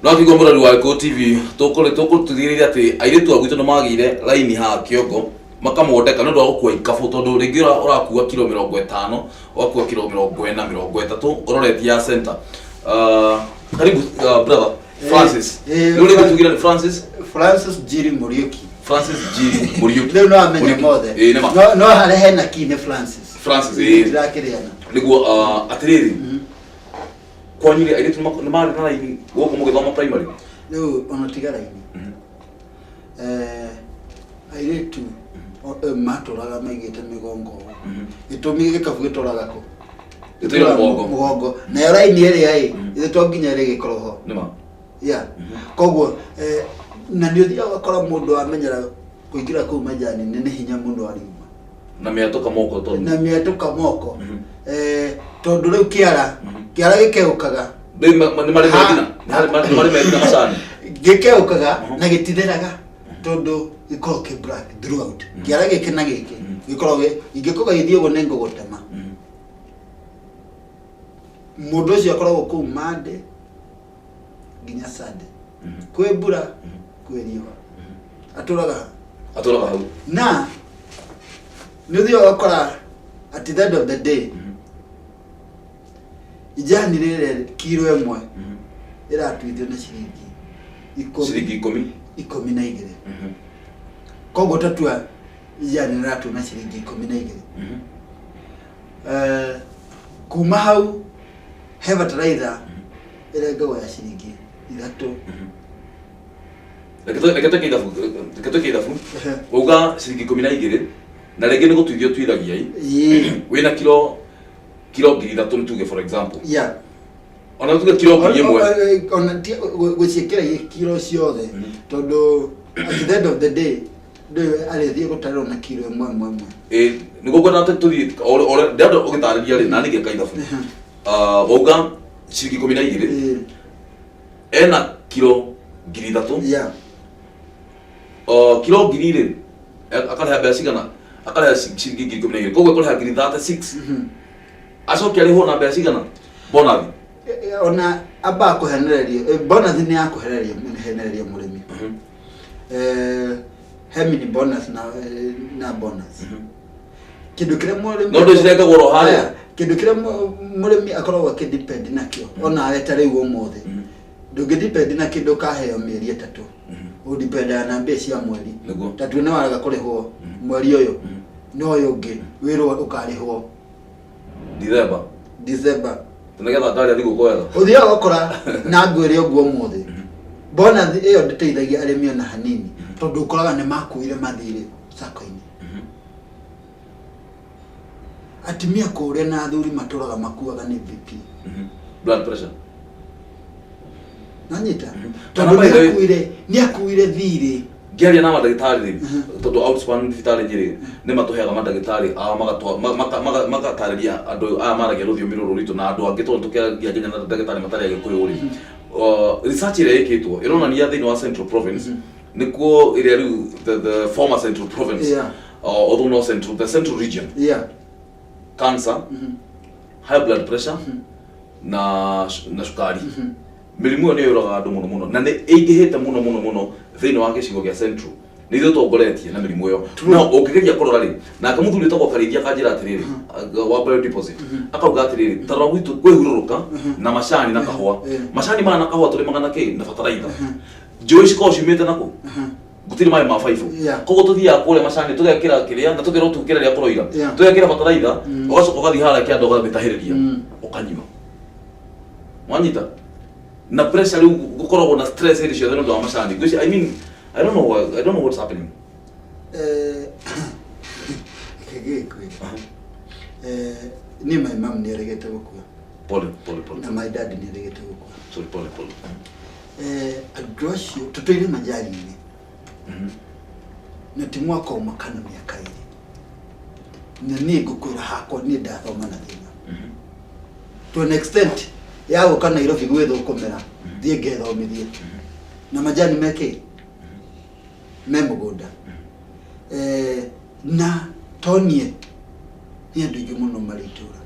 No akĩigua mũrori wa Gĩkũyũ TV tũkũtigĩrĩire atĩ airĩtu a gwitũ nĩ magĩire raini haha kĩongo makamwondeka nĩ ũndũ wa gũkua ikabũ, tondũ rĩngĩ ũrakua kiro 50, ũgakua kiro 40, 30 ũroretie ya center. Karibu brother Francis. Rĩu rĩngĩ tugire nĩ Francis. Francis Njiri Muriuki. Francis Njiri Muriuki. Rĩu no amenya Muriuki. mothe. Ĩĩ, nĩ ma. No harĩa hena ki nĩ Francis. Francis, ĩĩ. Ndirakĩrĩana. Nĩguo atĩrĩrĩ, kwanyu rĩ, airĩtu nĩ marĩ na raini gũkũ mũgĩthoma primary? Rĩu ona tiga raini. Airĩtu matũraga maigĩte mĩgongo ũũ. Gĩtũmi gĩkabu gĩtũraga kũ? Gĩtũire mũgongo. Mũgongo. Nayo raini ĩrĩa ĩ, ithe to nginya ĩrĩgĩkorwo ho. Nĩ ma. Yeah. Koguo na nĩ ũthiaga ũgakora mũndũ amenyera kũingĩra kũu majani-inĩ nĩ hinya mũno ariuma. Na mĩatũka moko tondũ. Na mĩatũka moko. Tondũ rĩu kĩara gĩkeũkaga. Rĩu nĩ marĩ methina. Nĩ marĩ methina macani. Gĩkeũkaga na gĩtitheraga tondũ gĩkoragwo kĩ black throughout. Kĩara gĩkĩ na gĩkĩ gĩkoragwo ingĩkorwo gĩthiĩ ũguo nĩ ngũgũtema. Mũndũ ũcio akoragwo kũu Monday nginya Sunday. Kwĩ mbura, kwĩ riũa. Atũraga hau. Atũraga hau. Na nĩ ũthiaga ũgakora at the end of the day ijani rĩrĩa kiro 1 ĩratuithio na ciringi ikũmi. Ciringi ikũmi. 12. Koguo tatua ijani rĩratua na ciringi 12. Kuma hau he bataraitha ĩrengagwo ya ciringi 3. Reke twĩke ithabu, reke twĩke ithabu. Wauga ciringi 12 na rĩngĩ nĩ gũtuithio tuithagia i. Wĩna kiro 3,000 nĩ tuge for example. Ona tuge kiro 1,000. Ona ti gũciĩkĩra kiro ciothe tondũ at the end of the day ndũĩ arĩthiĩ gũtarĩrwo na kiro ĩmwe ĩmwe ĩmwe. Nĩguo ngwenda tũthiĩ, ndĩrenda ũgĩtarĩria rĩ, na niĩ ngeka ithabu. Wauga ciringi 12. Ena kiro 3,000. Kiro ngiri rĩ, akarĩha mbeca cigana? Akarĩha ciringi 12,000. Koguo ekũrĩha ngiri 36. Acoke arĩhwo na mbeca cigana? Bonathi. Ona ambaga kũhenererio, bonathi nĩ ya kũhenereria mũrĩmi. He mini bonus na bonus. Kĩndũ kĩrĩa mũrĩmi No ndũcirengagwo oro harĩa? Aya, kĩndũ kĩrĩa mũrĩmi akoragwo akĩdepend nakĩo, onawe ta rĩu ũmũthĩ. Ndũngĩdepend na kĩndũ ũkaheo mĩeri 3. Ũdipendaga na mbia cia mweri. Ta tuone nĩ warega kũrĩhwo mweri ũyũ, no ũyũ ũngĩ wĩrwo ũkarĩhwo December. December. Nĩgetha ngarĩa thigũkũ wega. Ũthiaga ũgakora na ngwĩre ũguo ũmũthĩ. Bonus ĩyo ndĩteithagia arĩmi ona hanini tondũ ũkoraga nĩ makuire mathirĩ sacco-inĩ. Atumia kũrĩa na athuri matũraga makuaga nĩ BP. Blood pressure. Nanyita? Kana Tondũ by the way- nĩ akuire thirĩ. Ngĩaria na mandagĩtarĩ rĩ, tondũ Outspan thibitarĩ Nyĩrĩ nĩ matũheaga mandagĩtarĩ ao magatarĩria andũ aya maragia rũthiomi rũrũ rwitũ na andũ angĩ, tondũ tũkĩaragia nginya na ndagĩtarĩ matarĩ Agĩkũyũ rĩ. Research ĩrĩa ĩkĩtwo ĩronania thĩinĩ wa Central Province, nĩkuo ĩrĩa rĩu the former Central Province, although not Central, the Central region, cancer, high blood pressure, na cukari. Mĩrimũ ĩyo nĩ yũragaga andũ mũno mũno, na nĩ ĩingĩhĩte mũno mũno mũno thĩinĩ wa gĩcigo gĩa Central. Nĩ ithuĩ tũtongoretie na mĩrimũ ĩyo. No ũngĩgeria kũrora rĩ, nake mũthuri wĩtagwo Karĩithia akanjĩra atĩrĩrĩ, wa biodeposit, akauga atĩrĩrĩ, ta rora gwitũ kwĩhurũrũka na macani na kahũa. Macani maya na kahũa tũrĩmaga na kĩ? Na bataraitha. Njũĩ cikoragwo ciumĩte na kũ? Gũtirĩ maĩ ma baibũ. Koguo tũthiaga kũrĩa macani tũgekĩra kĩrĩa na tũkerwo tũkĩre rĩa kũroira. Tũgekĩra bataraitha, ũgacoka ũgathiĩ harĩa kĩanda ũgamĩtahĩrĩria, ũkanyua. Wanyita? Na pressure rĩu gũkoragwo na stress hĩndĩ ciothe nĩ ũndũ wa macani. Ngwĩciria, I mean, I don't know what, I don't know what's happening. Reke ngĩkwĩre. Niĩ my mom nĩ aregete gũkua. Pole, pole, pole. Na my dad nĩ aregete gũkua. Sorry, pole, pole. Andũ acio tũtũire majani-inĩ. Na ti mwaka ũmwe kana mĩaka ĩrĩ. Na niĩ ngũkwĩra hakwa niĩ ndathoma na thĩna. To an extent ya gũka Nairobi gwĩthũkũmĩra, thiĩ ngethomithie. Na majani me kĩ? Me mũgũnda. Na to niĩ, nĩ andũ aingĩ mũno marĩ itũũra.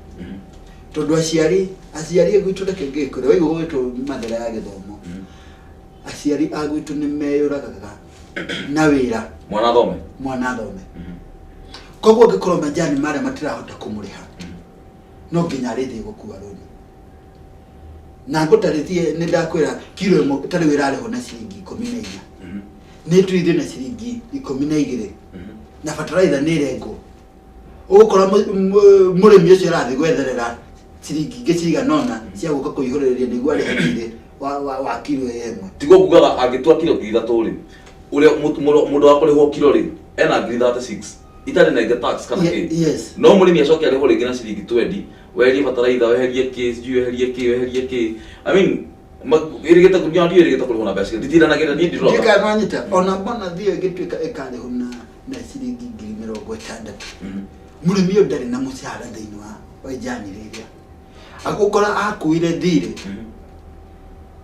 Tondũ aciari gwitũ reke ngĩkwĩre, waigua gwĩtwo mathara ya gĩthomo. Aciari a gwitũ nĩ meyũragaga na wĩra. Mwana athome. Mwana athome. Koguo angĩkorwo majani marĩa matirahota kũmũrĩha, no nginya arĩthiĩ gũkua rũni. Na ngũtarĩtie, nĩ ndakwĩra kiro ĩmwe tarĩu ĩrarĩhwo na ciringi 14, nĩ ĩtuithio na ciringi 12, na bataraitha nĩ ĩrengwo. Ũgũkora mũrĩmi ũcio arathiĩ gwetherera ciringi ingĩ cigana ũna cia gũka kũihũrĩrĩria nĩguo arĩhe thirĩ wa kiro ĩyo ĩmwe. Tiguo ngugaga, angĩtua kiro 3,000 rĩ, ũrĩa mũndũ wa kũrĩhwo kiro rĩ, ena ngiri 36 itarĩ nenge tax kana kĩ. No mũrĩmi acoke arĩhwo rĩngĩ na ciringi 20, weherie bataraitha, weherie kĩ, sijui weherie kĩ, weherie kĩ. I mean, ĩrĩgĩte ndiũ ĩrĩgĩte kũrĩhwo na mbeca nditindanagĩra niĩ ndirora. Ndikananyita ona mbona thiĩ ĩgĩtuĩka ĩkarĩhwo na ciringi 60,000. Mũrĩmi ũyũ ndarĩ na mũcara thĩinĩ wa ijani rĩrĩa agũkora akuire thirĩ,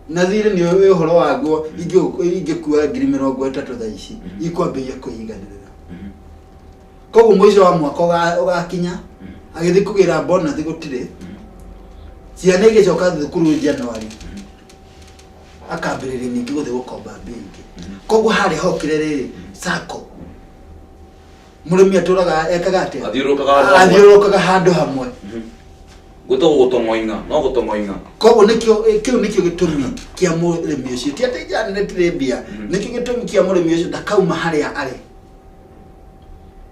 na thirĩ nĩ ũĩ ũhoro waguo. Ingĩkua 30,000 thaa ici, ikwambĩrĩria kwĩiganĩrĩra. Koguo mũico wa mwaka ũgakinya, agĩthiĩ kũgĩra bonus gũtirĩ. Ciana igĩcoka thukuru January, akambĩrĩria ningĩ gũthiĩ gũkomba mbia ingĩ. Koguo harĩa hokire rĩrĩ sacco, mũrĩmi atũraga ekaga atĩa? Athiũrũrũkaga handũ hamwe. Athiũrũrũkaga handũ hamwe. Gwĩtagwo gũtong'oing'a, no gũtong'oing'a. Koguo nĩkĩo kĩu nĩkĩo gĩtũmi kĩa mũrĩmi ũcio, ti atĩ njani rĩtirĩ mbia, nĩkĩo gĩtũmi kĩa mũrĩmi ũcio ndakauma harĩa arĩ.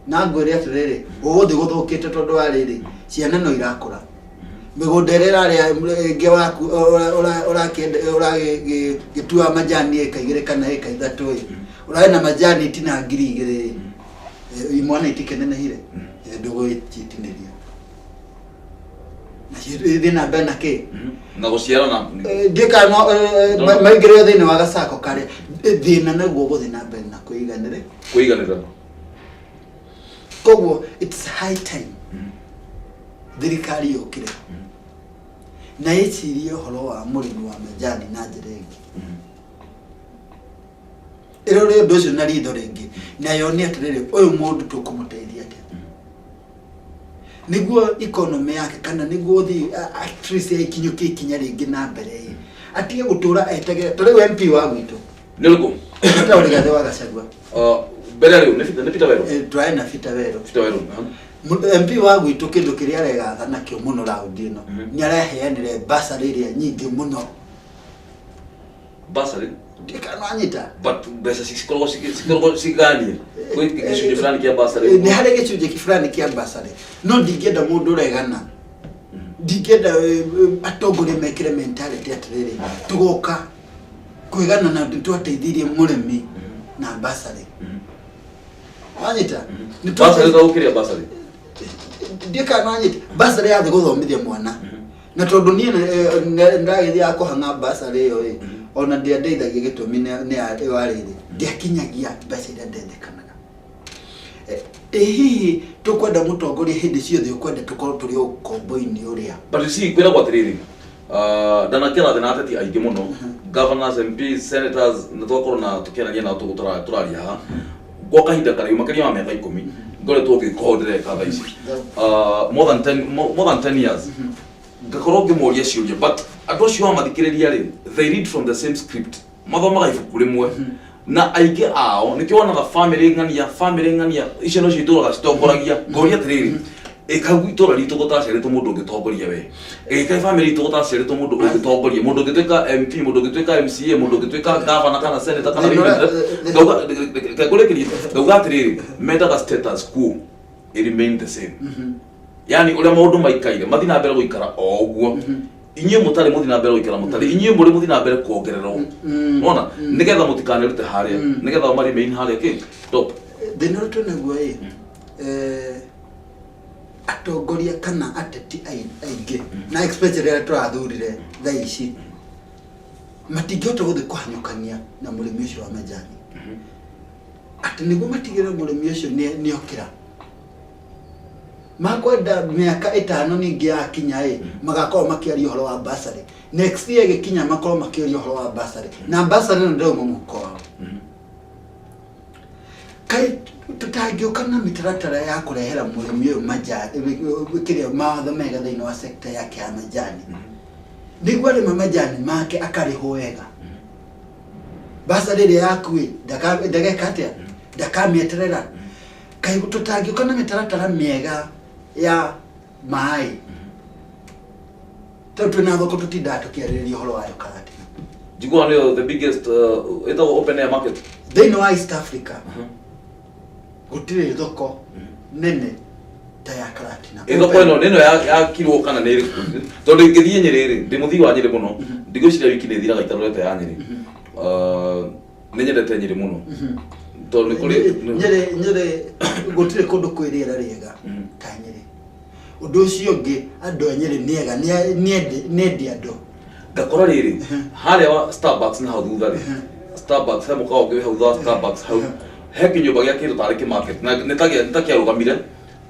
Na ngwĩre atĩrĩrĩ, gũgũthiĩ gũthũkĩte, tondũ wa rĩrĩ, ciana no irakũra, mĩgũnda ĩrĩa ĩrarĩa ĩngĩ waku ũragĩtua majani ĩka 2 kana ĩka 3 ĩ, ũrarĩ na majani itina 2,000 ĩ, imwana itikenenehire, ndũgũgĩcitinĩria nacio ithiĩ na mbere na kĩ? Na gũciarana. Ndiĩkaga no maingĩrĩre thĩinĩ wa gacako karĩa thĩna naguo gũthiĩ na mbere na kwĩiganĩre. Kũiganĩra. Koguo it's high time thirikari yũkĩre na ĩcirie ũhoro wa mũrĩmi wa majani na njĩra ĩngĩ, ĩrore ũndũ ũcio na ritho rĩngĩ, na yone atĩrĩrĩ, ũyũ mũndũ tũkũmũteithia atĩa nĩguo economy yake, kana nĩguo thi at least aikinyũkie ikinya rĩngĩ na mbere ĩ, atige gũtũra etagĩra. Ta rĩu MP wa gwitũ Nĩ ũrĩkũ? Etagwo Rigathĩ wa Gachagua. Mbere rĩu nĩ Peter, nĩ Peter Werũ. Tũrarĩ na Peter Werũ. Peter Werũ. MP wa gwitũ, kĩndũ kĩrĩa aregatha nakĩo mũno raundi ĩno, nĩ araheanire basarĩ ĩrĩa nyingĩ mũno. Bursary? Ndikananyita. But mbeca cikoragwo ciganie kwĩ gĩcunjĩ fulani kĩa bursary. Nĩ harĩ gĩcunjĩ fulani kĩa basarĩ, no ndingĩenda mũndũ ũregana, ndingĩenda atongoria mekĩre mentality atĩrĩrĩ, tũgoka kwĩgana na nĩ twateithirie mũrĩmi na basarĩ. Wanyita? Nĩ Bursary ta gũkĩrĩa bursary. Ndikananyita basarĩ yathi gũthomithia mwana, na tondũ niĩ ndagĩthiaga kũhang'a basarĩ ĩyo ĩ, ona ndiandeithagia. Gĩtũmi nĩ wa rĩrĩ, ndiakinyagia mbeca iria ndendekanaga. Ĩ hihi tũkwenda mũtongoria hĩndĩ ciothe ũkwenda tũkorwo tũrĩ ũkombo-inĩ ũrĩa? But you see, kwĩragwo atĩrĩrĩ, ndanakĩra thĩ na ateti aingĩ mũno, governors, MPs, senators, na twakorwo na tũkĩaragia nao tũraria haha gwa kahinda karaihu makĩria ma mĩaka 10 ngoretwo ngĩkorwo ndĩreka thaa ici, more than 10 years, ngakorwo ngĩmoria ciũria. But andũ acio wamathikĩrĩria rĩ, they read from the same script, mathomaga ibuku rĩmwe na aingĩ ao. Nĩkĩo wonaga family ng'ania, family ng'ania icio nocio itũraga citongoragia. Ngoria atĩrĩrĩ, ĩkau itũra ritũ gũtaciarĩtwo mũndũ ũngĩtongoria we, ĩkaĩ family itũ gũtaciarĩtwo mũndũ ũngĩtongoria, mũndũ ũngĩtuĩka MP, mũndũ ũngĩtuĩka MCA, mũndũ ũngĩtuĩka governor kana senator kana women rep? Ngauga, reke ngũrĩkĩrie, ngauga atĩrĩrĩ, mendaga status quo it remain the same, yani ũrĩa maũndũ maikaire mathiĩ na mbere gũikara o ũguo, inyuĩ mũtarĩ mũthiĩ na mbere gũikara mũtarĩ, inyuĩ mũrĩ mũthiĩ na mbere kuongererwo. Nona nĩgetha mũtikanerute harĩa, nĩgetha ma remain harĩa kĩ top. Thĩna ũrĩa twĩnaguo ĩ, atongoria kana ateti aingĩ, na especially arĩa tũrathurire thaa ici, matingĩhota gũthiĩ kũhanyũkania na mũrĩmi ũcio wa majani atĩ nĩguo matigĩrĩre mũrĩmi ũcio nĩ okĩra. Makwenda mĩaka 5 ningĩ yakinya ĩ, magakorwo makĩaria ũhoro wa bursary. Next year ĩgĩkinya, makorwo makĩaria ũhoro wa bursary, na bursary ĩno ndĩrauma mũhuko wao. Kaĩ tũtangĩũka na mĩtaratara ya kũrehera mũrĩmi ũyũ majani, kĩrĩa mawatho mega thĩinĩ wa sector yake ya majani, nĩguo arĩma majani make akarĩhwo wega? Basarĩ ĩrĩa yaku ĩ, ndageka atĩa, ndakamĩeterera. Kaĩ tũtangĩũka na mĩtaratara mĩega ya maĩ, tondũ twĩna thoko tũtindaga tũkĩarĩrĩria ũhoro wayo Karatina? Njiguaga nĩyo the biggest, ĩtagwo open air market. Thĩinĩ wa East Africa gũtirĩ thoko nene ta ya Karatina. Ĩ thoko ĩno nĩ ĩno yakirwo kana nĩ ĩrĩkũ? Tondũ ingĩthiĩ Nyĩrĩ rĩ, ndĩ mũthii wa Nyĩrĩ mũno, ndigwĩciria wiki nĩ ĩthiraga itarorete ya Nyĩrĩ. Nĩ nyendete Nyĩrĩ mũno tondũ nĩ kũrĩ Nyĩrĩ gũtirĩ kũndũ kwĩ rĩera rĩega ta Nyĩrĩ. Ũndũ ũcio ũngĩ, andũ a Nyĩrĩ nĩ ega, nĩ endi andũ. Ngakora rĩrĩ harĩa wa Starbucks na hau thutha rĩ, Starbucks he mũkawa ũngĩ wĩ hau thutha wa Starbucks, hau he kĩnyũmba gĩa kĩndũ tarĩ kĩmarket na nĩ ta kĩarũgamire,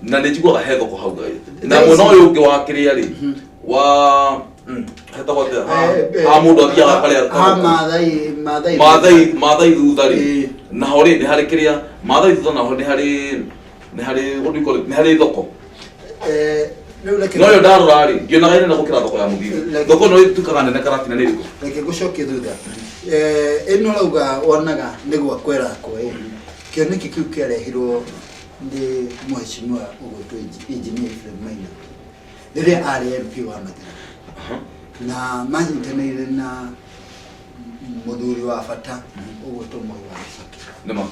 na nĩ njiguaga he thoko hau na mwena ũyũ ũngĩ wa kĩrĩa rĩ wa hetagwo atĩa? Ha mũndũ athiaga akarĩa. Ha Maathai, Maathai. Maathai thutha rĩ, naho rĩ nĩ harĩ kĩrĩa Maathai thutha, naho nĩ harĩ what do you call it, nĩ harĩ thoko. Rĩu reke No yo ndarora rĩ, ngĩonaga ĩnene gũkĩra thoko ya Mũthithi. Thoko ĩno ĩtuĩkaga nene Karatina nĩ ĩrĩkũ? Reke ngũcokie thutha. Ĩno ũrauga wonaga nĩ gwakwo ĩrakwo ĩ, kĩoneki kĩu kĩarehirwo nĩ mheshimiwa ũgwĩtwo Engineer Ephraim Maina rĩrĩa arĩ MP wa Mathira, na manyitanĩire na mũthuri wa bata ũgwĩtwo Moi wa Kibaki. Nĩma.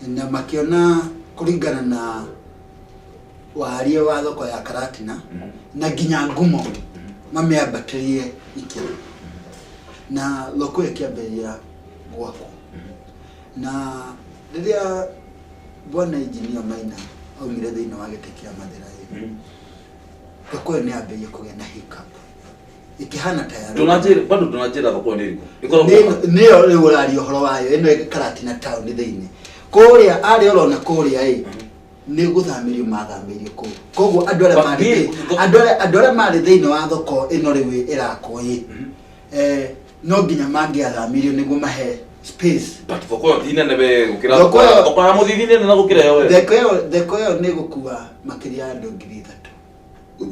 Na makĩona kũringana na warie wa thoko ya Karatina na nginya ngumo mamĩambatĩrie ikĩro, na thoko ĩyo ĩkĩambĩrĩria gwakwo. Na rĩrĩa bwana Engineer Maina aumire thĩinĩ wa gĩtĩ kĩa Mathira ĩ, thoko ĩyo nĩ yambĩrĩirie kũgĩa na hiccup, ĩkĩhana ta ya Ndũnanjĩra bado, ndũnanjĩra thoko ĩyo nĩ ĩrĩkũ ĩkoragwo? Nĩyo rĩu ũraria ũhoro wayo ĩno ĩ Karatina town thĩinĩ kũrĩa arĩa ũrona kũrĩa ĩ, nĩ gũthamĩrio mathamĩirio kũu. Koguo andũ arĩa But marĩ andũ arĩa marĩ thĩinĩ wa thoko ĩno rĩu ĩrakwo ĩ, no nginya mangĩathamirio nĩguo mahe space. But thoko ĩyo ti nene we gũkĩra Thoko ĩyo- thoko ya Mũthithi nĩ nene gũkĩra ĩyo we. Thoko ĩyo nĩ gũkua makĩria ya andũ 3,000.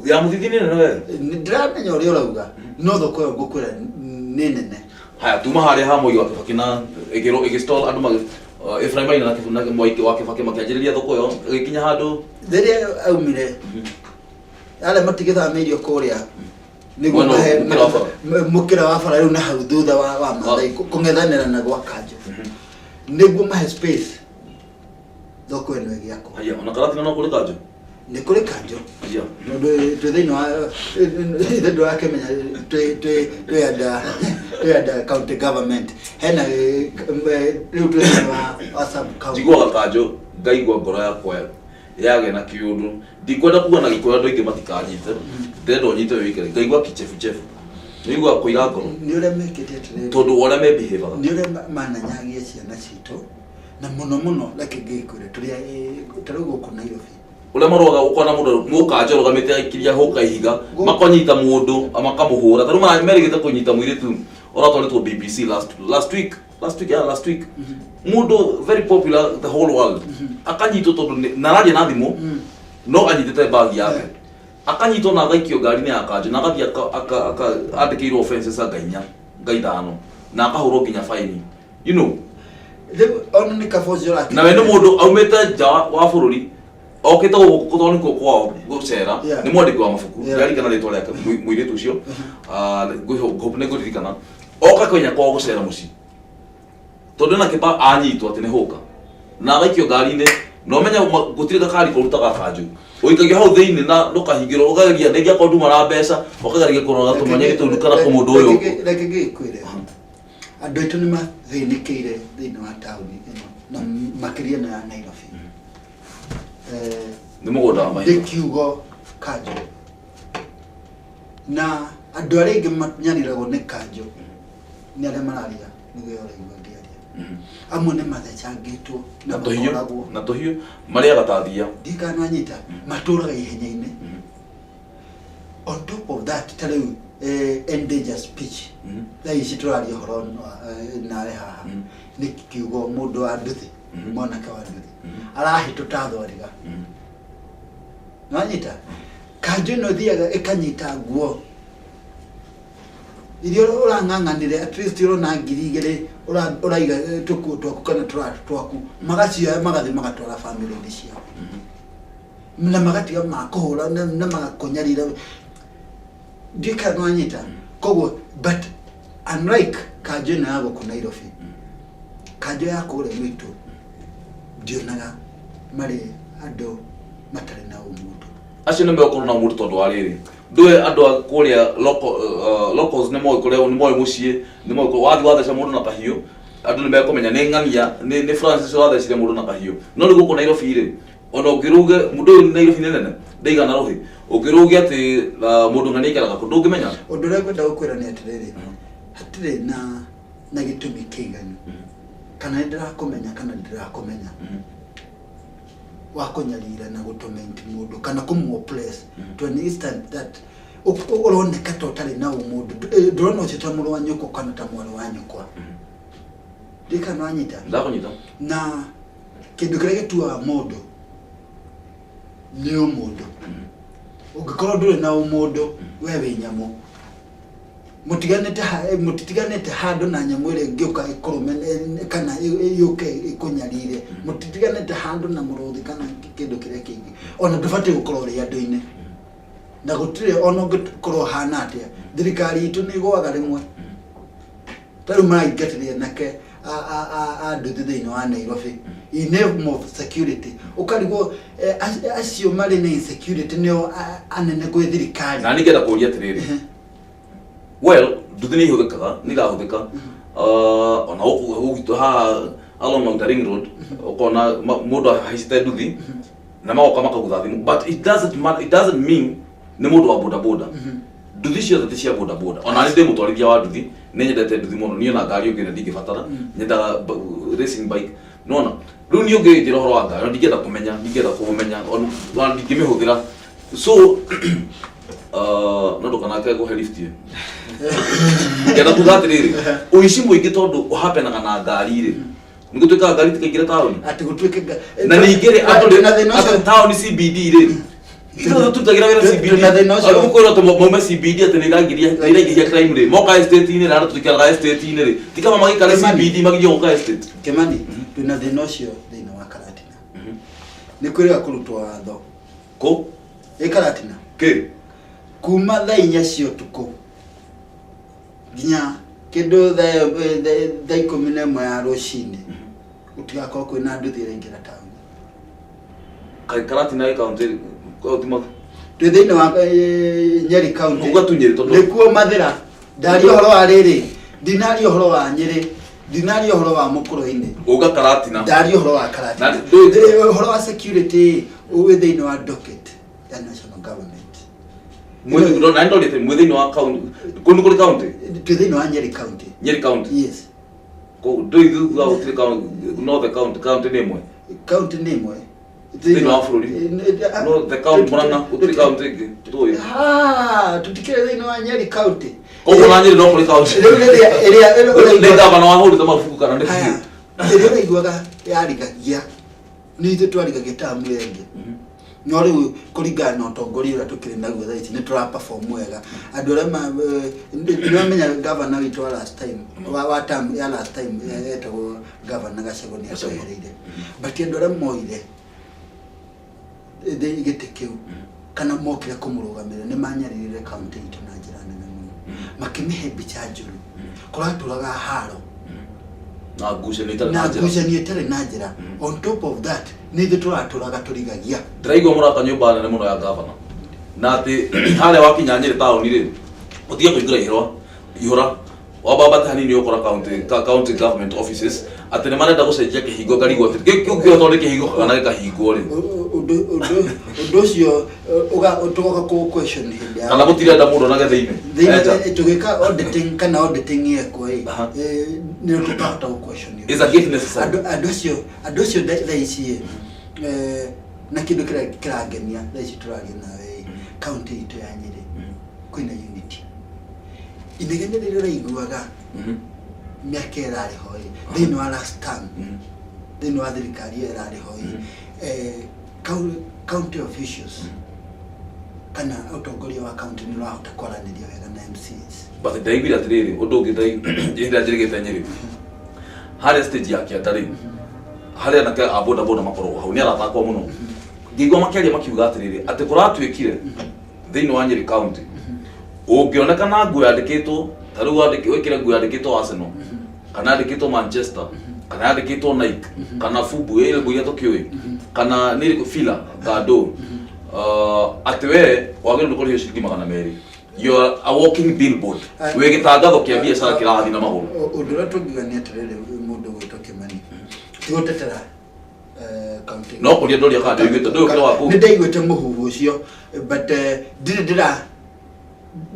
Ya Mũthithi nĩ nene we. Nĩ ndĩramenya ũrĩa ũrauga, no thoko ĩyo ngũkwĩra nĩ nene. Haya, tuma harĩa ha Moi wa Kibaki na ĩgĩrwo ĩgĩstall andũ magĩ Ephraim Maina na Moi wa Kibaki makĩanjĩrĩria thoko ĩyo ĩgĩkinya handũ. Rĩrĩa aumire, arĩa matigĩthamĩirio kũrĩa nĩguo Mwena mũkĩra wa bara. Mũkĩra wa bara rĩu na hau thutha wa Maathai kũng'ethanĩra na gwa Kanjũ nĩguo mahe space thoko ĩno ĩgĩakwo. Haya, ona Karatina no kũrĩ kanjũ? Nĩ kũrĩ kanjũ. Haya. Tondũ twĩ thĩinĩ wa ithe ndũrakĩmenya twĩ under county government, hena rĩu twĩ thĩinĩ wa sub county. Njiguaga kanjũ ngaigua ngoro yakwa yagĩa na kĩũndũ. Ndikwenda kuga na Gĩkũyũ andũ aingĩ matikanyite, ndĩrenda ũnyite wĩ wike. Ngaigua kichefuchefu, nĩiguaga kũira ngoro. Nĩ ũrĩa mekĩte atĩrĩrĩ. Tondũ wa ũrĩa mebihabaga. Nĩ ũrĩa mananyagia ciana citũ, na mũno mũno reke ngĩkwĩre tũrĩa ta rĩu gũkũ Nairobi. Ũrĩa marũaga, ũkona mũndũ mũkanjũ arũgamĩte aikiria hũka ihiga, makanyita mũndũ makamũhũra. Ta rĩu merĩgĩte kũnyita mũirĩtu ũratwarĩtwo BBC last week, last week, yeah, last week, mũndũ very popular the whole world akanyitwo tondũ na araria na thimũ no anyitĩte bagi yake, akanyitwo na agaikio ngari-inĩ ya kanjũ na agathiĩ andĩkĩirwo offenses anga inya nga ithano na akahũrwo nginya faini. Rĩu ona nĩ kaba ũcio ũrakĩ. Na we nĩ mũndũ aumĩte nja wa bũrũri okĩte gũkũ tondũ nĩkuo kwao gũcera. Nĩ mwandĩki wa mabuku. Ndirarikana rĩtwa rĩake mũirĩtu ũcio. Ah, ngũhope nĩ ngũririkana. Oka Kenya kwao gũcera mũciĩ tondũ ena kĩba anyitwo atĩ nĩ hũka na agaikio ngari-inĩ, na ũmenye gũtirĩ gakari kũrutaga kanjũ, ũikagio hau thĩinĩ na ndũkahingĩrwo, ũkageria rĩngĩ akorwo nduma na mbeca, ũkageria kũrora tũmenye gĩtũmi kana kũ mũndũ ũyũ. Reke ngĩkwĩre, andũ aitũ nĩ mathĩnĩkĩire thĩinĩ wa taũni ĩno na makĩria na ya Nairobi. Nĩ mũgũnda wa Ndĩ mahiũ. Kiugo kanjũ, na andũ arĩa aingĩ manyariragwo nĩ kanjũ nĩ arĩa mararia nĩguo ũraigua ngĩaria. Amwe nĩ mathecangĩtwo na na tũhiũ makoragwo na tũhiũ marĩaga ta thia. Ndikananyita matũraga ihenya-inĩ. On top of that, ta rĩu endangered speech, thaa ici tũraria ũhoro nawe haha nĩ kiugo mũndũ wa nduthi, mwanake wa nduthi arahĩtũta thwariga. Nwanyita kanjũ ĩno ĩthiaga ĩkanyita nguo. Iria ũrang'ang'anire, at least ũrona 2000 ũraiga tũkuo twaku kana tũratũ twaku, magacioya magathiĩ magatwara bamĩrĩ-inĩ ciao na magatiga makũhũra na magakũnyarira. Ndiũĩ kana nĩwanyita. Koguo, but unlike kanjũ ĩno ya gũkũ Nairobi, kanjũ ya kũrĩa gwitũ ndionaga marĩ andũ matarĩ na ũmũndũ. Acio nĩ megũkorwo na ũmũndũ, tondũ wa rĩrĩ, ndũĩ andũ a kũrĩa locals nĩ moĩ kũrĩa, nĩ moĩ mũciĩ, nĩ moĩ wathiĩ watheca mũndũ na kahiũ, andũ nĩ mekũmenya nĩ ng'ania, nĩ Francis wathecire mũndũ na kahiũ. No rĩu gũkũ Nairobi rĩ, ona ũngĩrũge mũndũ ũyũ, Nairobi nĩ nene, ndaigana rũhĩ, ũngĩrũge atĩ mũndũ ng'ania aikaraga kũ, ndũngĩmenya. Ũndũ ũrĩa ngwenda gũkwĩra nĩ atĩrĩrĩ, hatirĩ na gĩtũmi kĩiganu, kana nĩ ndĩrakũmenya kana ndĩrakũmenya, wa kũnyarira na gũtorment mũndũ kana kũmũ oppress to an instant that ũroneka ta ũtarĩ na ũmũndũ. Ndũrona ũcio ta mũrũ wa nyũkwa kana ta mwarĩ wa nyũkwa. Ndikana wanyita? Ndakũnyita. Na kĩndũ kĩrĩa gĩtuaga mũndũ nĩ ũmũndũ. Ũngĩkorwo ndũrĩ na ũmũndũ, we wĩ nyamũ. Mũtitiganĩte handũ na nyamũ ĩrĩa ĩngĩũka ĩkũrũme kana yũke ĩkũnyarire. Mũtitiganĩte handũ na mũrũthi kana kĩndũ kĩrĩa kĩngĩ. Ona ndũbatiĩ gũkorwo ũrĩ andũ-inĩ, na gũtirĩ ona ũngĩkorwo hana atĩa. Thirikari itũ nĩ ĩgũaga rĩmwe. Ta rĩu maraingatĩria anake a nduthi thĩinĩ wa Nairobi in name of security. Ũkarigwo acio marĩ na insecurity nĩo anene gwĩ thirikari. Na ningĩenda kũria atĩrĩrĩ, well, nduthi nĩ ihũthĩkaga, nĩ irahũthĩka ona gũkũ gwitũ haha along Outer Ring Road, ũkona mũndũ ahaicĩte nduthi na magoka makagutha thimũ, but it doesn't matter, it doesn't mean nĩ mũndũ wa boda boda. Nduthi ciothe ti cia boda boda. Ona nĩ ndĩ mũtwarithia wa nduthi, nĩ nyendete nduthi mũno. Niĩ ona ngari ũngĩ ndingĩbatara, nyendaga racing bike. Nona rĩu niĩ ũngĩnjĩra ũhoro wa ngari, ona ndingĩenda kũmenya, ndingĩenda kũmenya, ona ndingĩmĩhũthĩra. So no ndũkanake kũhe lift ĩyo. Ngenda kuga atĩrĩrĩ, ũici mũingĩ tondũ ũhapenaga na ngari rĩ, nĩ gũtuĩkaga ngari tikaingĩre taũni. Atĩ gũtuĩke Na ningĩ rĩ, andũ rĩ na thĩna ũcio. Andũ taũni CBD rĩ, ithuĩ tũrutagĩra wĩra CBD. Twĩna thĩna ũcio. Andũ gũkwĩrwo atĩ maume CBD atĩ nĩ iraingĩria crime rĩ, moka estate-inĩ, na andũ tũikaraga estate-inĩ rĩ, ti kaba magĩikare Kĩmani. CBD magirie gũka estate. Kĩmani, twĩna thĩna ũcio thĩinĩ wa Karatina. Nĩ kwĩrĩga kũrutwo watho. Kũ? Ĩ Karatina. Kĩ? Kuma thaa 4 cia ũtukũ nginya kĩndũ thaa 11 ya rũcinĩ, gũtigakorwo kwĩna nduthi ĩraingĩra taũni. Kaĩ Karatina ĩ kaunti kaunti ma Twĩ thĩinĩ wa Nyeri County. Uga tu Nyeri tondũ Nĩkuo Mathĩra. Ndaria ũhoro wa rĩrĩ, ndinaria ũhoro wa Nyĩrĩ, ndinaria ũhoro wa Mũkũrũ-inĩ. Uga Karatina. Ndaria ũhoro wa Karatina. Na ndũ- Ũhoro wa security wĩ thĩinĩ wa docket ya national government. Mwĩ na ndorĩte mwĩ thĩinĩ wa kaunti kũu, nĩ kũrĩ kaunti? Twĩ thĩinĩ wa Nyeri County. Nyeri County. Yes. Kũu ndũi thutha gũtirĩ kaunti, north county, county nĩ ĩmwe. County nĩ ĩmwe. Thĩinĩ wa bũrũri. No the county Murang'a gũtirĩ county ĩngĩ tũĩ. Ah, tutikĩrĩ thĩinĩ wa Nyeri County. Koguo na Nyeri no kũrĩ county. Rĩu rĩrĩa ĩrĩa Nĩ gavana wahũrĩte mabuku kana nĩ Haya, ĩrĩa ũraiguaga yarigagia nĩ ithuĩ twarigagia tamu ĩyo ĩngĩ, no rĩu kũringana na ũtongoria ũrĩa tũkĩrĩ naguo thaa ici, nĩ tũra perform wega. Andũ arĩa nĩwamenya gavana witũ wa last time, wa term ya last time, etagwo gavana Gachagua, nĩ atwehereire, but andũ arĩa moire gĩtĩ kĩu kana mokire kũmũrũgamĩrĩra nĩ manyaririre kaunti itũ na njĩra nene mũno, makĩmĩhe mbica njũru, kũratũraga haro Na ngucanio itarĩ na na njĩra. Ngucanio ĩtarĩ na njĩra. On top of that, nĩ ithuĩ tũratũraga tũrigagia. Ndĩraigua mũraka nyũmba nene mũno ya gavana, na atĩ harĩa wakinya Nyĩrĩ taũni rĩ, ũtige kũingĩra ihũra ihũra, wambambate hanini ũkora county government offices, atĩ nĩ marenda gũcenjia kĩhingo. Ngarigwo atĩ kĩu kĩo tondũ nĩ kĩhingo kana gĩkahingwo rĩ. Ũndũ ũcio tũgoka kũ question hĩndĩ ya Kana mũtirenda mũndũ onage thĩinĩ. Eja. Thĩinĩ tũgĩka auditing kana auditing yekwo ĩ, nĩ tũkahota gũ question. Is a gate necessary? Andũ acio thaa ici ĩ, na kĩndũ kĩrĩa kĩrangenia thaa ici tũraria nawe ĩ, kaunti itũ ya Nyĩrĩ kwĩna unity. Inegene rĩrĩa ũraiguaga mĩaka ĩrarĩ ho ĩ, thĩinĩ wa last term, thĩinĩ wa thirikari ĩyo ĩrarĩ ho ĩ, county officials Kana ũtongoria wa county nĩ ũrahota kwaranĩria wega na MCAs. But ndaiguire atĩrĩrĩ, ũndũ ũngĩ hĩndĩ ĩrĩa njĩrĩgĩte Nyĩrĩ, harĩa stage ya kĩanda rĩ, harĩa anake a boda boda makoragwo hau, nĩ arata akwa mũno, ngĩigua makĩaria makiuga atĩrĩrĩ, atĩ kũratuĩkire thĩinĩ wa Nyĩrĩ county ũngĩoneka na nguo yandĩkĩtwo ta rĩu wĩkĩre nguo yandĩkĩtwo Arsenal, kana yandĩkĩtwo Manchester, kana yandĩkĩtwo Nike, kana Fubu, ĩrĩ nguo iria tũkĩũĩ, kana nĩ ĩrĩkũ, Fila Kando, atĩ we wagĩrĩirwo nĩ kũrĩhio ciringi 200. You are a walking billboard, wĩ gĩtangatho kĩa biacara kĩrathiĩ na magũrũ. Ũndũ ũrĩa tũngiuga nĩ atĩrĩrĩ, mũndũ gwĩtwo Kĩmani, ti gũtetera county. No kũria ndoria kana ndũiguĩte, ndũĩ ũkĩra wa kũu. Nĩ ndaiguĩte mũhuhu ũcio, but ndirĩ ndĩra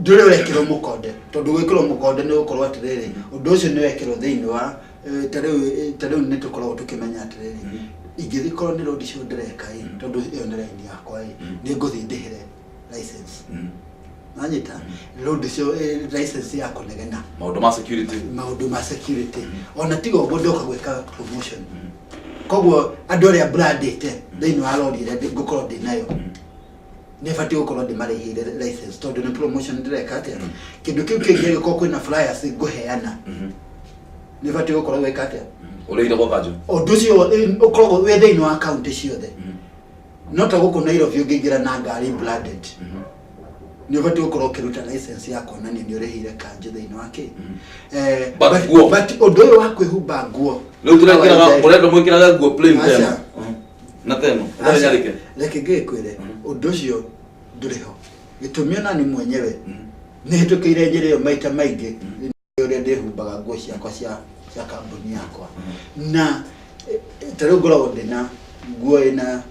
ndũrĩ ũrekĩrwo mũkonde, tondũ gwĩkĩrwo mũkonde nĩ gũkorwo atĩrĩrĩ, ũndũ ũcio nĩ wekĩrwo thĩinĩ wa ta rĩu nĩ tũkoragwo tũkĩmenya atĩrĩrĩ, ingĩthiĩ korwo nĩ road show ndĩreka ĩ, tondũ ĩyo nĩ raini yakwa ĩ, nĩ ngũthiĩ ndĩhĩre license. Nanyita road show, license ya kũnegena. Maũndũ ma security. Maũndũ ma security. Ona tiga ũguo, ndoka gwĩka promotion, koguo andũ arĩa brandĩte thĩinĩ wa rori ĩrĩa ngũkorwo ndĩ nayo, nĩ batiĩ gũkorwo ndĩmarĩhĩire license, tondũ nĩ promotion ndĩreka. Atĩa kĩndũ kĩu kĩngĩ, angĩkorwo kwĩna flyers ngũheana, nĩ batiĩ gũkorwo gwĩka atĩa? Ũrĩhire gwa kanjũ. Ũndũ ũcio ũkoragwo wĩ thĩinĩ wa kaunti ciothe, no ta gũkũ Nairobi ũngĩingĩra na ngari branded, nĩ ũbatiĩ gũkorwo ũkĩruta license ya kuonania nĩ ũrĩhĩire kanjũ thĩinĩ wa kĩ. But nguo. But ũndũ ũyũ wa kwĩhumba nguo Rĩu tũrekĩraga, mũrenda mwĩkĩraga nguo plain Aca. teno na teno ĩtarĩ nyarĩke. Reke ngĩkwĩre, ũndũ ũcio ndũrĩ ho. Gĩtũmi, ona ni mwenyewe nĩ hĩtũkĩire njĩra ĩyo maita maingĩ, ũrĩa ndĩhumbaga nguo ciakwa cia kambuni yakwa, na ta rĩu ngoragwo ndĩna nguo ĩna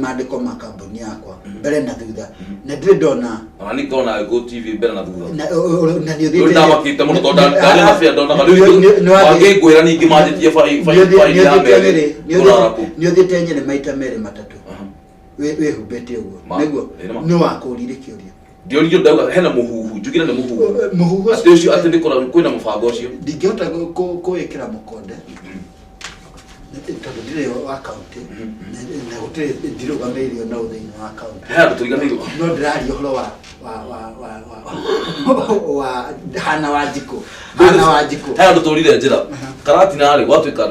mandĩko ma kambuni yakwa mbere na thutha, na ndirĩ ndona. Ona nĩ ngona Go TV mbere na thutha. Na nĩ Rĩu ndamakĩte mũno tondũ ndarĩ na bĩa ndonaga rĩu mangĩngwĩra ningĩ manjĩtie baini ya merĩ kũrara kũu. Nĩ ũthiĩte Nyĩrĩ maita merĩ matatũ wĩhumbĩte ũguo. Nĩguo. Ĩ, nĩ ma. Nĩ wakũrire kĩũria. Ndioririo, ndauga hena mũhuhu, njugire nĩ mũhuhu. Mũhuhu. Atĩ ũcio, atĩ nĩ kwĩna mũbango ũcio. Ndingĩhota kũwĩkĩra mũkonde, tondũ ndirĩ wa kaunti na gũtirĩ ndirũgamĩrĩirio na thĩinĩ wa kaunti. He handũ tũriganĩirwo. No ndĩraria ũhoro wa hana wa njikũ, hana wa njikũ. He handũ tũrire njĩra karatina rĩ, gwatuĩka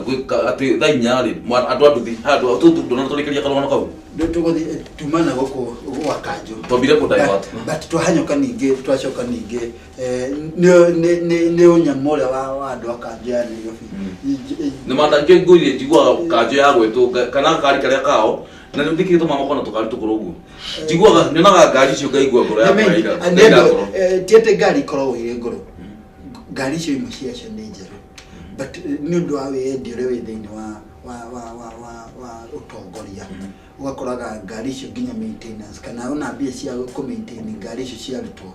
atĩ thaa 4 rĩ, andũ a nduthi handũ ndona tũrĩkĩria karũgano kau. Tũgũthiĩ tuma na gũkũ gwa kanjũ. Twambire kũ divert. But twahanyũka ningĩ, twacoka ningĩ, nĩ ũnyamũ ũrĩa wa andũ a kanjũ ya Nairobi. Nĩ mandangĩ ngũirie, njiguaga kanjũ ya gwĩtwo kana gakari karĩa kao, na nĩ nĩkĩ gĩtũmaga makorwo na tũkari tũkũrũ ũguo? Njiguaga, nyonaga ngari icio ngaigua ngoro yakwa yaira ngoro. Ti atĩ ngari ikoragwo irĩ ngũrũ, ngari icio imwe ciacio nĩ njerũ, but nĩ ũndũ wa wĩyendi ũrĩa wĩ thĩinĩ wa ũtongoria, ũgakoraga ngari icio nginya maintenance kana ona mbia cia kũ maintain ngari icio ciarutwo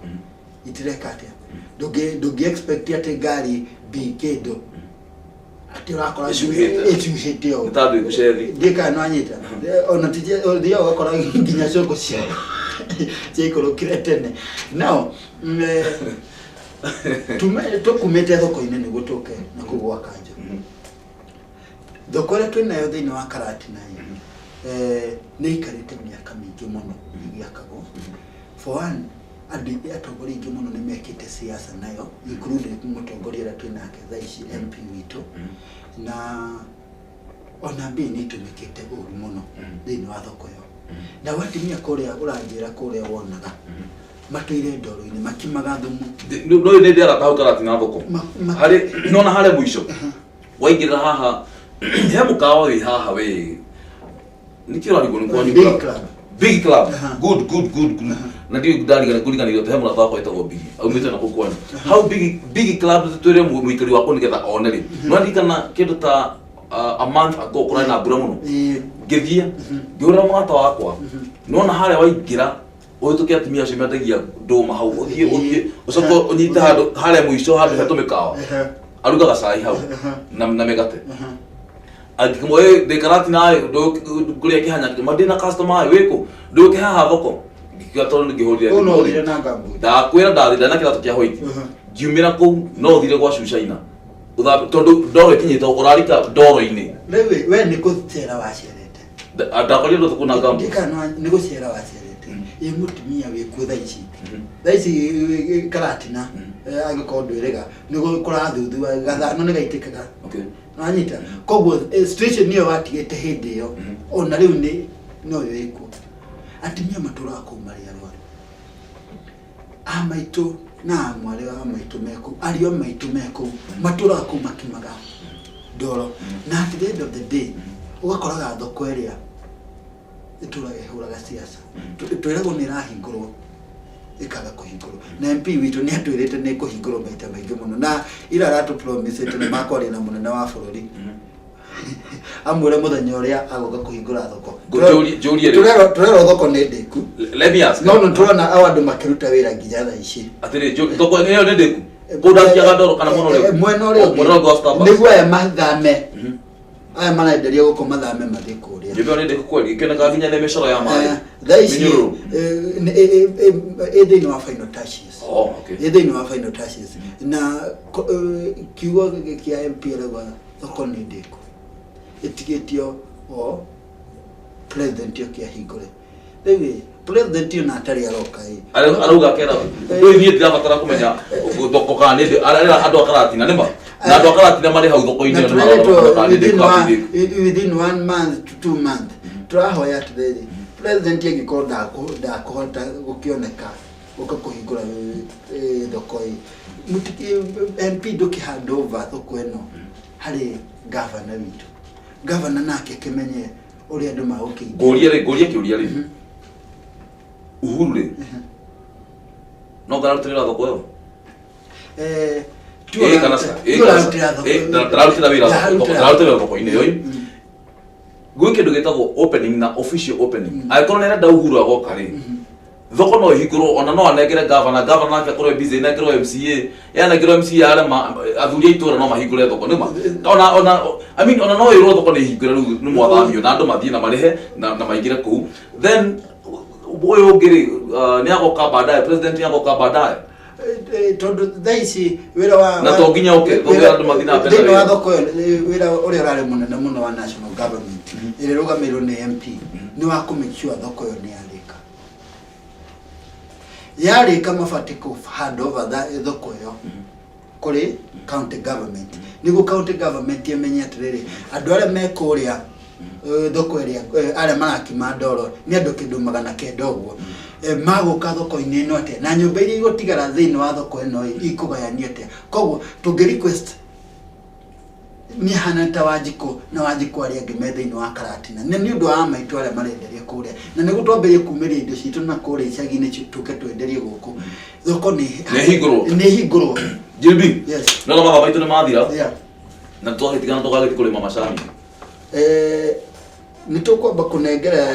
itireka atĩa. Ndũngĩ expect atĩ ngari B kĩndũ atĩ ũrakora Ĩcuhĩte. Ĩcuhĩte ũũ. Nĩ ta andũ ikucethi. Ndiĩ kana nĩwanyita, ona ũthiaga ũgakora nginya cũkũ cia ciaikũrũkire tene nao. Tũkumĩte thoko-inĩ nĩguo tũke na kũu gwa kanjũ. Thoko ĩrĩa twĩnayo thĩinĩ wa Karatina ĩ, nĩ ĩikarĩte mĩaka mĩingĩ mũno ĩgĩakagwo. For one, andũ atongoria aingĩ mũno nĩ mekĩte siasa nayo, including mũtongoria ũrĩa twĩnake thaa ici, MP witũ, na ona mbia nĩ itũmĩkĩte ũru mũno thĩinĩ wa thoko ĩyo. Na watimia kũrĩa ũranjĩra kũrĩa wonaga matũire ndoro-inĩ makimaga thumu. No nĩ ndĩara hau Karatina thoko. Harĩ nona harĩa mũico waingĩrĩra haha, he mũkawa wĩ haha we, nĩkĩ ũrarigwo nĩ kwanyu? Big Club. Big Club. Good, good, good, good. Na ndiũ ndarigana ngũriganĩirwo atĩ he mũrata wakwa wĩtagwo Bigi, aumĩte na kũu kwanyu hau Big Club. Twĩre mũikari wakwa nĩgetha one rĩ, no ndirikana kĩndũ ta a month ago kũrarĩ na mbura mũno. Ngĩthiĩ ngĩhũrĩra mũrata wakwa, nona harĩa waingĩra ũhĩtũke atumia acio mendagia ndũma hau, ũthiĩ ũcoke ũnyite handũ harĩa mũico handũ he tũmĩkawa, arugaga cai hau na mĩgate. Angĩkĩmwe ndĩ Karatina ngũrĩa kĩhanya ma ndĩna customer wĩkũ, ndũke haha thoko. Ngĩkiuga tondũ nĩngĩhũrire Kũu no thimũ rĩ. ũthire na ngambuti. Ndakwĩra ndathi ndana kĩratũ kĩa white, ngiumĩra kũu no ũthire gwa cucaina tondũ ndoro ĩkinyĩte ũrarika ndoro-inĩ. Rĩu we nĩ gũcera wacerete. Ndakorire ndũthũ na ngambuti. Ndikana nĩ gũcera wacerete. Ĩ mũtumia wĩkuo thaa ici, thaa ici Karatina, angĩkorwo ndwĩrĩga nĩ kũrathuthua gathano nĩ gaitĩkaga. Wanyita? Koguo situation ĩyo watigĩte hĩndĩ ĩyo, ona rĩu nĩ noyo ĩkuo. Atumia matũraga kũu marĩ arwaru, a maitũ na a mwarĩ wa maitũ me kũu, ariũ a maitũ me kũu, matũraga kũu makimaga ndoro. Na at the end of the day ũgakoraga thoko ĩrĩa ĩtũraga ĩhũraga siasa. Twĩragwo nĩ ĩrahingũrwo, ĩkaga kũhingũrwo, na MP witũ nĩ atwĩrĩte nĩ ĩkũhingũrwo maita maingĩ mũno, na ira aratũ promise nĩ makwaria na mũnene wa bũrũri amwĩre mũthenya ũrĩa agũka kũhingũra thoko. Njũrie rĩ. Tũrerwo thoko nĩ ndĩku. Let me ask. No nĩ tũrona ao andũ makĩruta wĩra nginya thaa ici. Atĩrĩ, thoko ĩyo nĩ ndĩku? Kũu ndakiaga ndoro kana mwena ũrĩa? Mwena ũrĩa Oh, mwena ũngĩ wa Starbucks. Nĩguo aya mathame, aya marenderio gũkũ mathame mathiĩ kũrĩa. Nyũmba ĩyo nĩ ndĩku kweli? Ĩkĩonekaga nginya nĩ mĩcoro ya maĩ. Thaa ici Mĩnyũrũrũ. ĩ thĩinĩ wa final touches. Oh, okay. Ĩ thĩinĩ wa final touches, na kiugo gĩkĩ kĩa MP arauga thoko nĩ ndĩku, ĩtigĩtio o president oke ahingũre. Rĩu ĩ, president ona atarĩ aroka ĩ. Arauga akera rĩu niĩ ndirabatara kũmenya thoko kana nĩ arera andũ a Karatina nĩma, na andũ a Karatina marĩ hau thoko-inĩ Na ĩyo nĩ marona tũreretwo kana nĩ ndĩku within kana one, ti ndĩku. within 1 month to 2 month. Tũrahoya atĩrĩrĩ, president angĩkorwo ndakũhota gũkĩoneka gũka kũhingũra thoko ĩ, MP ndũkĩ hand over thoko ĩno harĩ gavana witũ, gavana nake akĩmenye ũrĩa andũ magũkĩingĩra. Ngũrie rĩ, ngũrie kĩũria rĩ, Uhuru rĩ, no ngararutĩra thoko ĩyo? Ĩ kana ca? Ĩ kana ca? Ĩ, ndararutĩra wĩra ndararutĩra thoko-inĩ ĩyo ĩ. Gwĩ kĩndũ gĩtagwo opening na official opening. Angĩkorwo nĩ arenda Uhuru agoka rĩ, thoko no ĩhingũrwo, ona no anengere gavana, gavana nake akorwo e busy, anengerwo MCA, yanengerwo MCA arema, athuri a itũra no mahingũre thoko nĩma. Ona I mean, ona no ĩrwo thoko nĩ hingũre rĩu nĩ mwathamio, na andũ mathiĩ na marĩhe na maingĩre kũu. Then ũyũ ũngĩ rĩ, nĩ agoka baadaye, president nĩ agoka baadaye. Tondũ thaa ici wĩra wa Na to nginya ũke, thoko andũ mathiĩ na mbere na thĩinĩ wa wĩra. thoko ĩyo, wĩra ũrĩa ũrarĩ mũnene mũno wa national government ĩrĩa ĩrũgamĩrĩirwo nĩ MP nĩ wa kũ make sure thoko ĩyo nĩ yarĩka. Yarĩka mabatiĩ kũ hand over thoko ĩyo kũrĩ county government, nĩguo county government ĩmenye atĩrĩrĩ, andũ arĩa me kũrĩa thoko ĩrĩa, arĩa marakima ndoro nĩ andũ kĩndũ 900 ũguo. Magũka thoko-inĩ ĩno atĩa, na nyũmba iria igũtigara thĩinĩ wa thoko ĩno ĩ, ikũgayanio atĩa? Koguo tũngĩ request niĩ hana ta Wanjikũ na Wanjikũ arĩa angĩ me thĩinĩ wa Karatina, na nĩ ũndũ wa maitũ arĩa marenderia kũrĩa, na nĩguo twambĩrĩrie kumĩria indo citũ na kũrĩa icagi-inĩ tũke twenderie gũkũ, thoko nĩ Nĩ ĩhingũrwo. Nĩ ĩhingũrwo. JB. Yes. No mathaa maitũ nĩ mathira. Na twagĩtigana tũgagĩthiĩ kũrĩma macani. Nĩ tũkwamba kũnengera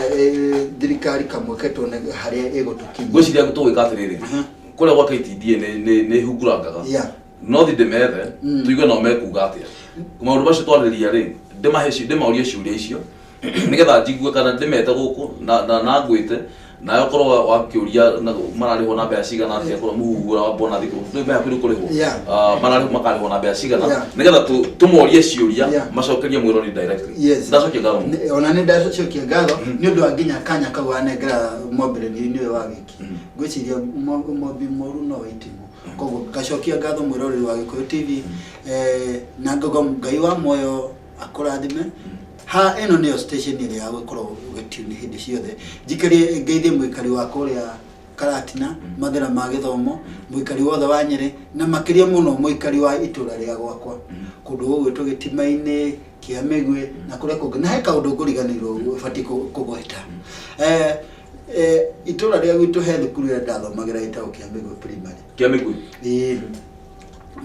thirikari kamweke tuone harĩa ĩgũtũkinyia. Ngwĩciria tũgwĩka atĩrĩrĩ, kũrĩa gwa KTDA nĩ hungurangaga. No thi ndĩmethe, tũigue nao mekuga atĩa maũndũ macio twarĩria rĩ, ndĩmahe ndĩmaũrie ciũria icio nĩgetha njigue kana ndĩmete gũkũ na ngwĩte nawe ũkorwo wakĩũria na mararĩhwo na mbeca cigana atĩa, korwo mũhuhu ũrĩa wa bonathi nĩ mbeca kũrĩ kũrĩhwo. Ah, mararĩhwo makarĩhwo na mbeca cigana, nĩgetha tũmorie ciũria, macokerie mwĩrori directly. Ndacokia ngatho mũno. Ona nĩ ndacokia ngatho nĩ ũndũ wa nginya kanya kau wanengera mwambĩrĩrio-inĩ ũyũ wa wiki. Ngwĩciria mwambi mũru no waitimũ, koguo ngacokia ngatho mwĩroreri wa Gĩkũyũ TV, na ngauga Ngai wa muoyo akũrathime. Ha ĩno nĩyo station ĩrĩa ya gũkorwo ũgĩtune hĩndĩ ciothe. Njikarie ngeithie mũikari wa kũrĩa Karatina, Mathĩra ma Gĩthomo, mũikari wothe wa Nyĩrĩ, na makĩria mũno mũikari wa itũra rĩa gwakwa kũndũ gũgwĩtwo Gĩtima-inĩ kĩa Mĩguĩ na kũrĩa kũngĩ. Na he kaũndũ ngũriganĩirwo batiĩ kũgweta. Itũra rĩa gwitũ he thukuru ĩrĩa ndathomagĩra ĩtagwo Kĩa Mĩguĩ Primary. Kĩa Mĩguĩ. Ĩĩ,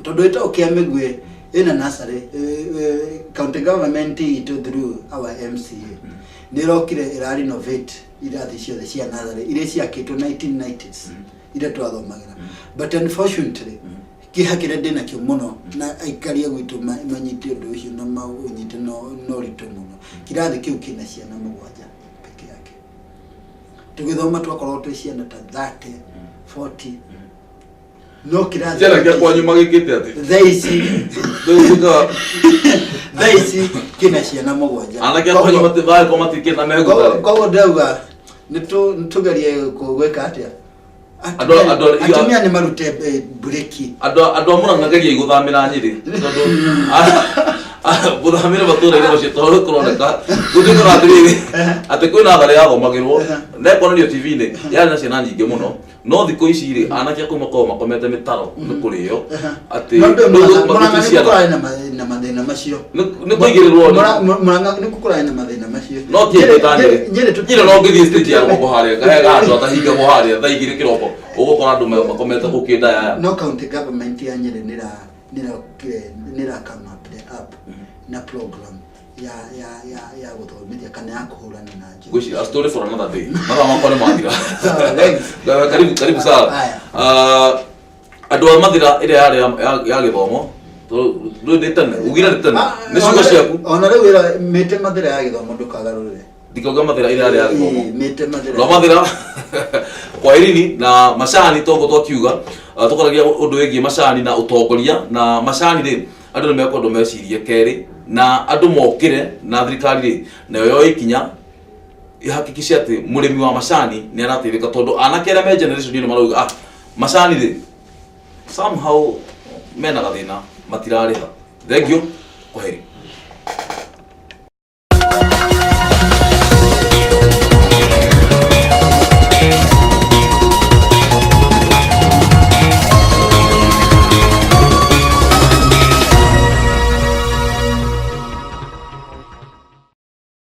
tondũ ĩtagwo Kĩa Mĩguĩ ĩna nursery, county government itũ through our MCA nĩ ĩrokire ĩra renovate irathi ciothe cia nursery iria ciakĩtwo 1990s iria twathomagĩra. But unfortunately, kĩeha kĩrĩa ndĩnakĩo mũno na aikari a gwitũ manyite ũndũ ũcio na maũnyite no ũritũ mũno, kĩrathi kĩu kĩna ciana mũgwanja peke yake. Tũgĩthoma twakoragwo twĩ ciana ta 30, 40, no kĩrathi Ciana kĩa kwanyu magĩkĩte atĩ thaa ici rĩu tuĩkaga thaa ici kĩna ciana mũgwanja. Anake a kwanyu magĩkorwo matikĩte na megũtare. Koguo ndauga Nĩ tũgerie gwĩka atĩa? Atumia nĩ marute breki. Andũ a Murang'a geriai gũthamĩra Nyĩrĩ, tondũ gũthamĩra matũũra-inĩ macio, tondũ kũroneka gũtuĩkaga atĩrĩrĩ, atĩ kwĩ natharĩ yathomagĩrwo na ĩkonanio TV-inĩ yarĩ na ciana nyingĩ mũno, no thikũ ici rĩ, anake a kũu makoragwo makomete mĩtaro nĩ kũrĩo atĩ No ndũ rĩu Murang'a matirĩ nĩ ciana. kũrarĩ na mathĩna macio. Nĩ kũigĩrĩrwo. Murang'a nĩ kũrarĩ na mathĩna macio. No ti aingĩ ta Nyĩrĩ. Nyĩrĩ Nyĩrĩ no ũngĩthiĩ stage ya rũgongo harĩa kahe handũ atahingagwo harĩa thaa 2 kĩroko, ũgũkora andũ makomete kũu kĩndaya. No county government ya Nyĩrĩ nĩra come up the up na program ya gũthomithia kana ya kũhũrana na njohi. Ngwĩciria a story for another day, mathaa makwa nĩ mathira. Sawa, thanks. Karibu, karibu sana. Haya. Ah, andũ a Mathira ĩrĩa yarĩ ya gĩthomo, ndũĩ nĩ tene ugire nĩ tene nĩ ciugo ciaku. Ona rĩu ĩra mĩte Mathira ya gĩthomo, ndũkagarũrĩre. Ndikauga Mathira ĩrĩa yarĩ ya gĩthomo. Ĩĩ, mĩte Mathira. No Mathira kwa irini na macani toguo twakiuga, tũkoragia ũndũ wĩgiĩ macani na ũtongoria na macani rĩ, andũ nĩ mekwendwo mecirie kerĩ na andũ mokĩre na thirikari rĩ nayo yoe ikinya ihakikishe atĩ mũrĩmi wa macani nĩ arateithĩka, tondũ anake arĩa me generation ĩno marauga macani rĩ somehow mena gathĩna, matirarĩha. Thank you, kwaheri.